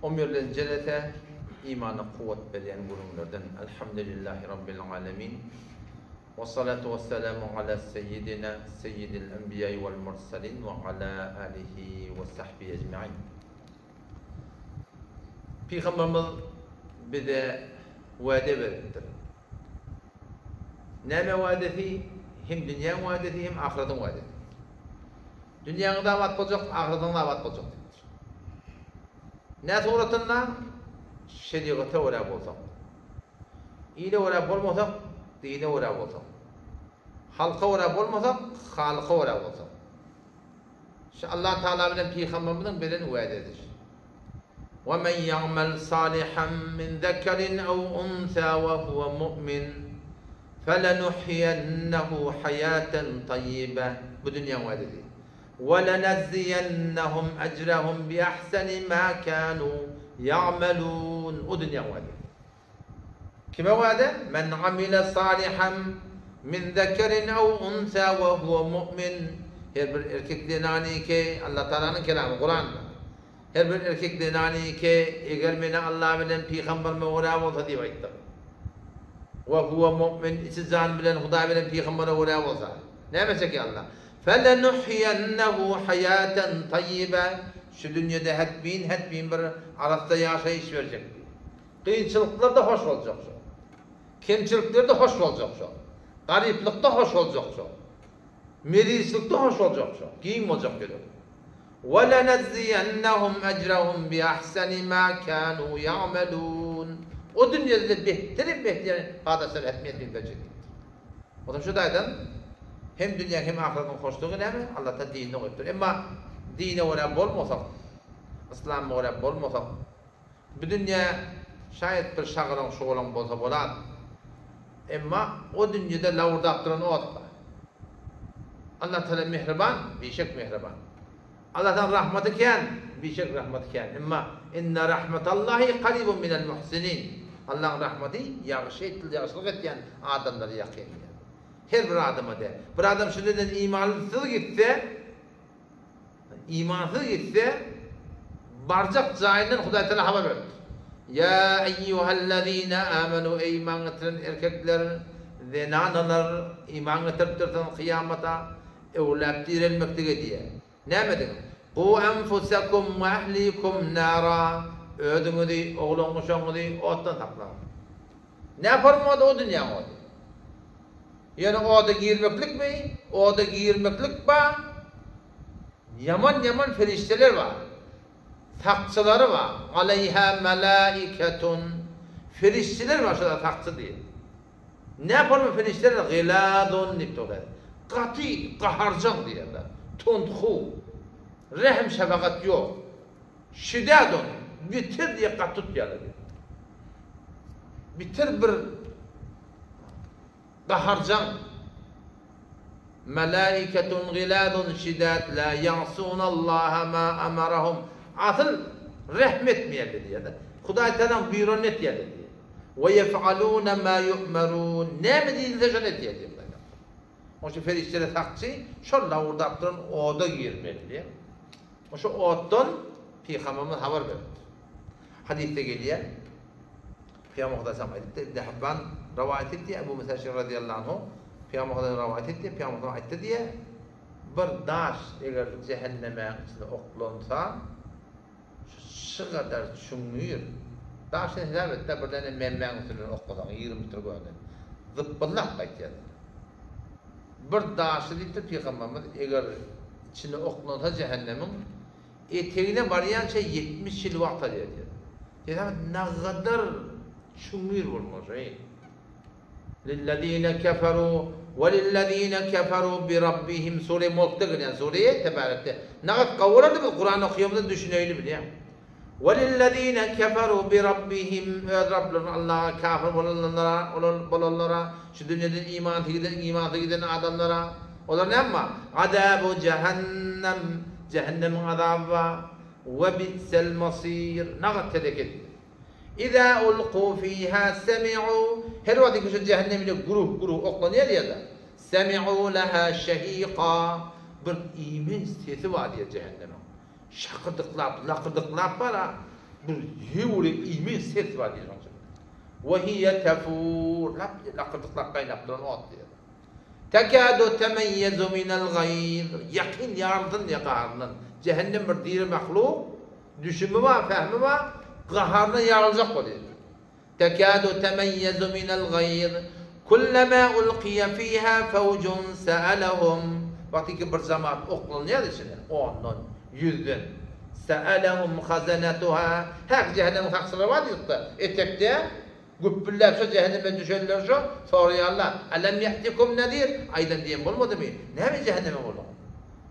On birlenji jelese imana kuwwat berýän gürrüňlerden Elhamdülillahi Rabbil alemin Wessalatu wessalamu ala seýýidina seýýidil enbiýai wal mursalin we ala alihi we sahbihi ejmain Pygamberimiz bize wade beripdir. Näme wadesi? Hem dünýäň wadesi, hem ahyretiň wadesi. Dünýäňiz abat boljak, ahyretiňiz abat boljak diýipdir. Nä suratynda? Şerigata görä bolsak. Ile görä bolmasak, dine görä bolsak. Halka görä bolmasak, Halyka görä bolsak. Şu Allah Tagala bilen Pygamberimiziň beren wädesidir. Ve men ya'mel salihan min zekerin ew unsa ve huve mu'min felenuhyiyennehu hayaten tayyibe. Bu dünýäň wädesi. Ve lenezziýennehum ecrehum bi ahseni ma kanu ya'melun. O dünýäň wädesi. Kime wada? Men amile salihan min zekerin ew unsa we huwe mu'min. Her bir erkek zenany ki, Allah Tagalanyň kelamy Kuranda. Her bir erkek zenany ki, eger meni Allah bilen pygamberime görä bolsa diýip aýtdyk. We huwe mu'min içi jan bilen Hudaý bilen pygambere görä bolsa. Näme çekýär Allah? Felenuhyiyennehu haýaten taýýibe. Şu dünýede hetbin-hetbin bir arassa ýaşaýyş berjek diýip. Kynçylyklarda hoş boljak şo. Kemçiliklerde hoş boljak şo. Garyplykda hoş boljak şo. Merizlikde hoş boljak şo. Giň boljak ýürek. Welenezziýennehum ejrehum bi ahseni ma kanu ýa'melun. O dünýede-de behterem behter padaşlar ähmiýetini berjek diýipdir. Onsoň şu taýdan hem dünýäň hem ahyretiň hoşlugy näme? Allatagala dinine goýupdyr. Emma dine görä bolmasak, yslama görä bolmasak, Bu dünýä şaýat bir şagalaň şugalaň bolsa bolar. Emma o dünýede lawurdap duran ot bar. Allah Tagala mähriban, bişek mähriban. Allah Tagalaň rahmaty kän, bişek rahmaty kän. Emma inne rahmetallahi karibun minel muhsinin. Allaň rahmaty ýagşy ýagşylyk etýän adamlara ýakyn diýýär. Her bir adama däl. Bir adam şu dünýeden imansyz gitse, Imansyz gitse, barjak jaýyndan Hudaý Tagala habar beripdir. Ýa eýýuhellezine amenu eý iman getiren erkekler, zenanalar, iman getiripdirsiňiz kyýamata, öwläp direlmeklige diýýär. Näme ediň? Ku enfusekum we ehlikum nara, özüňizi, oglan-uşagyňyzy otdan saklaň. Näparyň ody o dünýäň ody. Ýöne oda girmeklikmi? Oda girmeklik bar. Ýaman-ýaman perişdeler bar. Sakçylary bar. Aleýhä melaiketun. Perişdeler bar şolar sakçy diýip. Näparyň perişdeler gilazun diýip durlar. Gaty gaharjaň diýerler. Tundhu. Rehim-şefagat ýok. Şidad ony, bitir diýip gaty tutýarlar diýip. Bitir bir gaharjaň. Melaiketun gilazun şidad la ýa'sunallaha ma amarahum. Asyl rehm etmeýärler diýýär-de. Hudaý Tagalaň buýranyny etýärler diýýär. We ýef'aluna ma ýu'merun. Näme diýilse şony etýär diýýär Hudaý Tagala. Onuň üçin perişdeler sakçy şol lawurdap duran oda girmeli diýýär. Şu otdan Pygamberimiz habar beripdir. Hadysda gelýär. Pygamber Hudaý aýdypdyr, Ibn Hibban rowaýat etdi, Ebu Musa Eşari radiyallahu anhu Pygamber Hudaý rowaýat etdi, Pygamber Hudaý aýtdy diýýär, bir daş eger jähennemäň içine oklansa, şu şygadar çüňňür daşyny hesap et-de, bir däne memmäň üstünden oklasaň, 20 metr gönden zypbyllap gaýtýar. Bir daşy diýipdir Pygamberimiz, eger içine oklansa jähennemiň, etegine barýança 70 ýyl wagt alýar diýýär. Hesap et, nagadar çuňňur bolmaly şeý. Lillezine keferu we lillezine keferu bi rabbihim sure Mulkda gelýän sure Tebarekde. Nagat gowy bolardy biz Kuran okaýamyzda düşüneýli bilýäň. Welillezine keferu bi rabbihim öz Rablaryna Allaha kafir bolanlara olar bolanlara şu dünýeden imansyz giden imansyz giden adamlara olar näme bar azabu jähennem jähennemiň azaby bar we bi'sel masir nagat teleket Iza ulku fiha semi'u her wagt ki şu jähennem ile guruh guruh oklanýar ýa-da semi'u leha şehiqa bir iýmenç sesi bar diýýär jähennemiň. Şakyrdyklap, lakyrdyklap bar-a. Bir ýöwre iýme ses bar diýýär şoň içinde. Ve hiýe tefur, lap lakyrdyklap gaýnap duran ot diýýär. Tekadu temeyyezu minel gaýz, ýakyn ýarylsyn diýýär gaharyndan. Jähennem bir diri mahluk, düşümi bar, pähmi bar, gaharyna ýaryljak bolýar. Tekadu temeyyezu minel gaýz, kullama ulkiýe fiha fewjun se'elehum, wagtyky bir jemaat oklanýar içine, ondan, ýüzden, se'elehum hazenatuha, häki jähennemiň sakçylary bar diýdik-de, etekde güpbülläp şo jähenneme düşenler şo, soraýarlar, Elem ýe'tikum nezir, aýdan diýen bolmadymy, näme jähenneme bolduňyz?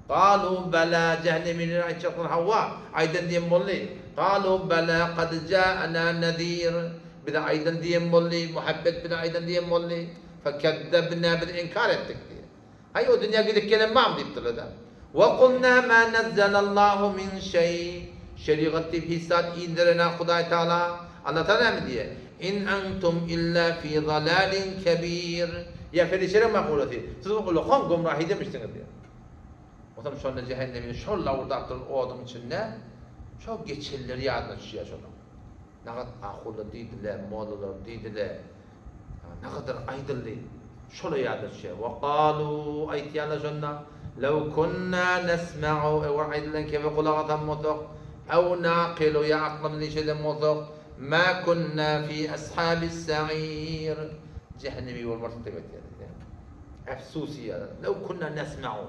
Galu bela, jähennemiler aýtjaklar, hawa, aýdan diýen boldy. Galu bela, kad ja'ana nezir, bize aýdan diýen boldy, Muhabbet bize aýdan diýen boldy. Fekezzebna, biz inkar etdik diýýär. Haý, o dünýä gidip gelen barmy diýipdirler-de. We kulna ma nezzelallahu min şeý, şerigat diýip hiç zat inderenok Hudaý Tagala. Allah Tagala näme diýýär? In entum illa fi zalalin kebir. Ýa perişeleriň makulasy, siz ullakan gümrahydemişsiňiz diýýär. Otam şonda jähennemini şol lawurdap duran oduň içinde şo geçenleri ýadyna düşýär şonuň. Nagat ahunlar diýdi-le, mollalar diýdi-le, nagadar aýdyldy. Şola ýadyna düşýär. Wa galu aýtýarlar şonda, Lew kunna nesma'u eger aýdylan kebe gulak asan bolsak, ew naqilu ýa aklymyzy işleden bolsak, ma kunna fi ashabis sa'ir. Jähennemi bolmarsyk diýip aýtýarlar. Efsus ýa, lew kunna nesma'u.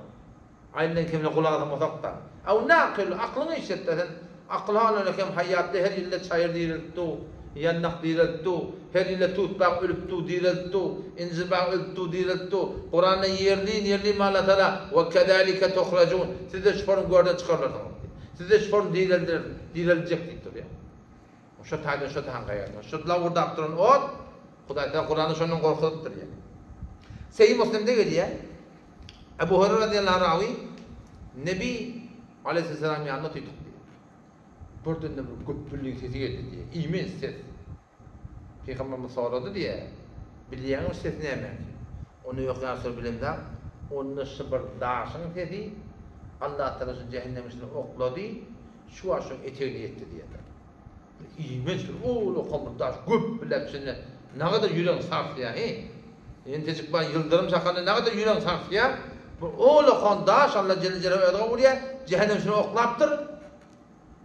Aýdylan kemine gulak asan bolsak-da. Ew naqilu, aklyňy işlet-de sen. Akyl halynda kem haýatda her ýylda çaýyr direlip dur, ýandak direlip dur, her ýylda tut bag ölüp dur, direlip dur, injir bag ölüp dur, direlip dur. Kuranda ýerli, ýerli Allah Taala, we kezalike tuhrajun, siz-de şu form görden çykarylarsyňyz diýip. Siz-de şu form direldiler, direljek diýip durýar. Şo taýdan şo taňka ýaýradyň. Şo lawurdap duran ot, Hudaý Tagala Kuranda şondan gorkuzypdyr diýýär. Sahih Muslimde gelýär. Ebu Hureyre radiyallahu anh rawi, Nebi aleyhisselam ýanynda otyrdyk diýýär. Birden-de bir güpbülliň sesi geldi diýýär. Iýmens ses. Pygamberimiz sorady diýýär. Bilýäňmi ses nämäki? Onda ýok ýa Resul bilemzok. Onda şu bir daşyň sesi Allah Tagala şu jähennemiň içine oklady. Şu wagt şoň etegine ýetdi diýýärler. Bir iýmenç bir ullakan bir daş güpbüläp içinde nagadar ýüregiň sarsýar heý. Entejik bar ýyldyrym çakanda nagadar ýüregiň sarsýar. Bir ullakan daş Alla jelle jelaluhu özüne urýar, jähennem içine oklapdyr.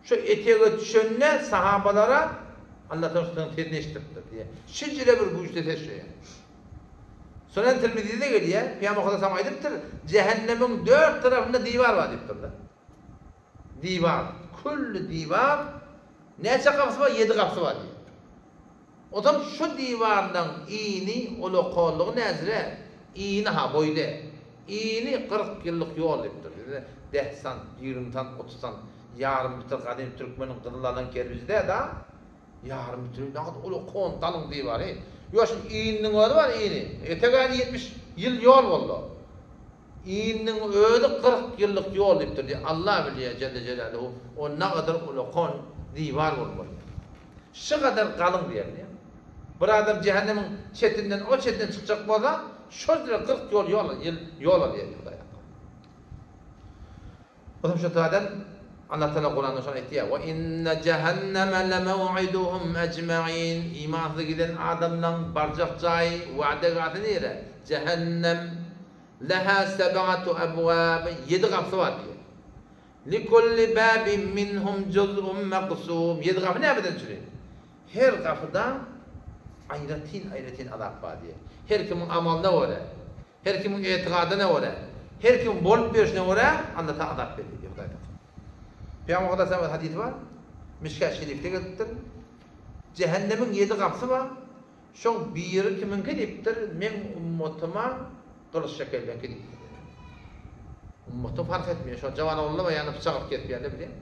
Şu etege düşende sahabalara Alla tagala şonuň sesini eşitdiripdir diýýär. Şijile bir güýçli ses şo ýa. Sunan Tirmizide gelýär, Pygamber Hudaý aýdypdyr, jähennemiň dört tarapynda diwar bar diýipdir-de. Diwar, külli diwar, näçe gapysy bar? Ýedi gapysy bar diýýär. Onsoň şu diwarlaň ini, ulakanlygy näzire? Ini-ha, boýy däl. Ini 40 ýyllyk ýol diýipdir. Bizde deh sant, 20 sant, 30 sant, ýarym metr gadym türkmeniň gyzyl alan kerpiji däl-a. Ýarym metr, nagt ulakan galyň diwary. Ýok, şu ininiň özi bar, ini. Etegäni 70 ýyl ýol boldy. Ininiň özi 40 ýyllyk ýol diýipdir diýip, Allah bilýär jelle jelaluhu, o nagadar ulakan diwar bolmaly. Şu gadar galyň diýer diýýär. Bir adam jähennemiň çetinden o çetine çykjak bolsa, şol ýere 40 ýol ýol ýyl ýol alýar diýip Hudaý hakka. Otam şu taýdan Allah Taala Kuranda şony aýtýar, "Wa inne jahannama lamaw'iduhum ecmaîn." Imansyz giden adamlaň barjak jaýy, wa'degähi nire? Jähennem. Leha seb'atu ebwab, ýedi gapysy bar diýýär. Likulli babin minhum juz'un maksum. Ýedi gapy nämeden çüri? Her gapyda aýratyn-aýratyn azap bar diýýär. Her kimiň amalyna görä, her kimiň etigadyna görä, her kimiň bolup ýörşüne görä Allah Taala azap berýär diýýär Hudaý Taala. Pygamber Hudaý Taala hadysy bar. Mişkat şerifde gelipdir. Jähennemiň ýedi gapysy bar. Şoň biri kimiňki diýipdir, meň ummatyma gylyç şekelleňki diýipdir. Ummatyň fark etmeýär. Şo jawan oglanlar bar ýanyna pyçak alyp gezip ýörler bilýäňmi?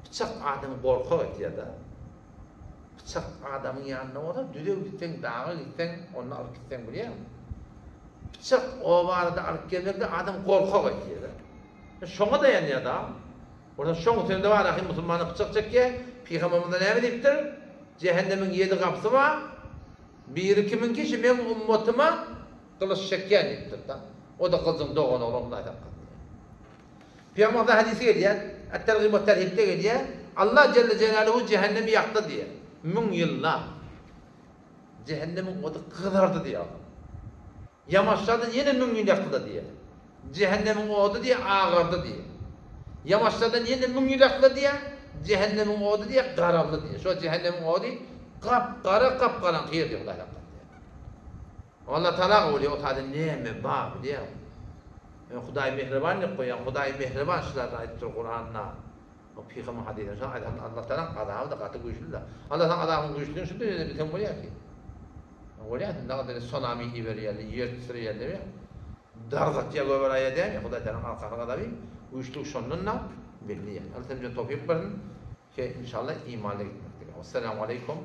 Pyçak adamy gorkak etýär-de. Pyçak adamyň ýanynda bolsa düze gitseň, daga gitseň, onda alyp gitseň bilýäňmi? Pyçak oba arada alyp gezmekde adam gorkak etýär-de. Şoňa daýanýar-da. Onda şoň üstünde bar ahy musulmana pyçak çekýär. Pygamberimiz näme diýipdir? Jähennemiň ýedi gapysy bar. Biri kimiňki şi meň ummatyma gylyç çekýän diýipdir-de. O-da gylyjyň dogany oglan Hudaý saklasyn. Pygamberimiziň hadysy gelýär. At-Tergib we Terhibde gelýär. Allah jelle jelaluhu jähennemi ýakdy diýýär. Müň ýyllap. Jähennemiň ody gyzardy diýýär. Ýamaşjadan ýene müň ýyl ýakdy-da diýýär. Jähennemiň ody diýýär agardy diýýär. Ýamaşjadan ýene müň ýyl ýakdy-da diýýär. Jähennemiň ody diýýär garaldy diýýär. Şo jähennemiň ody gap-gara, gap-garaňky ýer diýýär Hudaý saklasyn diýýär. Allah Tagala bolýar o taýda näme bar bilýäňmi? Men Hudaý mähriban diýip goýýan, Hudaý mähriban şularny aýdyp dur Kuranda. O pygamber hadysynda şony aýdan Allah Tagalaň azaby-da gaty güýçlüdir. Allah Tagalaň azabynyň güýçlüdigini şu dünýede bilseň bolýar ki. Bolýar, nagada sunami iberýärler, ýer titreýär, dargatýar göberaýýar dämi? Hudaý Tagalaň arkasy gazaby güýçlügi şondan-da belli. Allah sen towfyk bersin. Ki inşallah imanly gitmeklige. Wessalamu aleýkum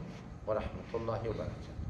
we rahmetullahi we berekatuh.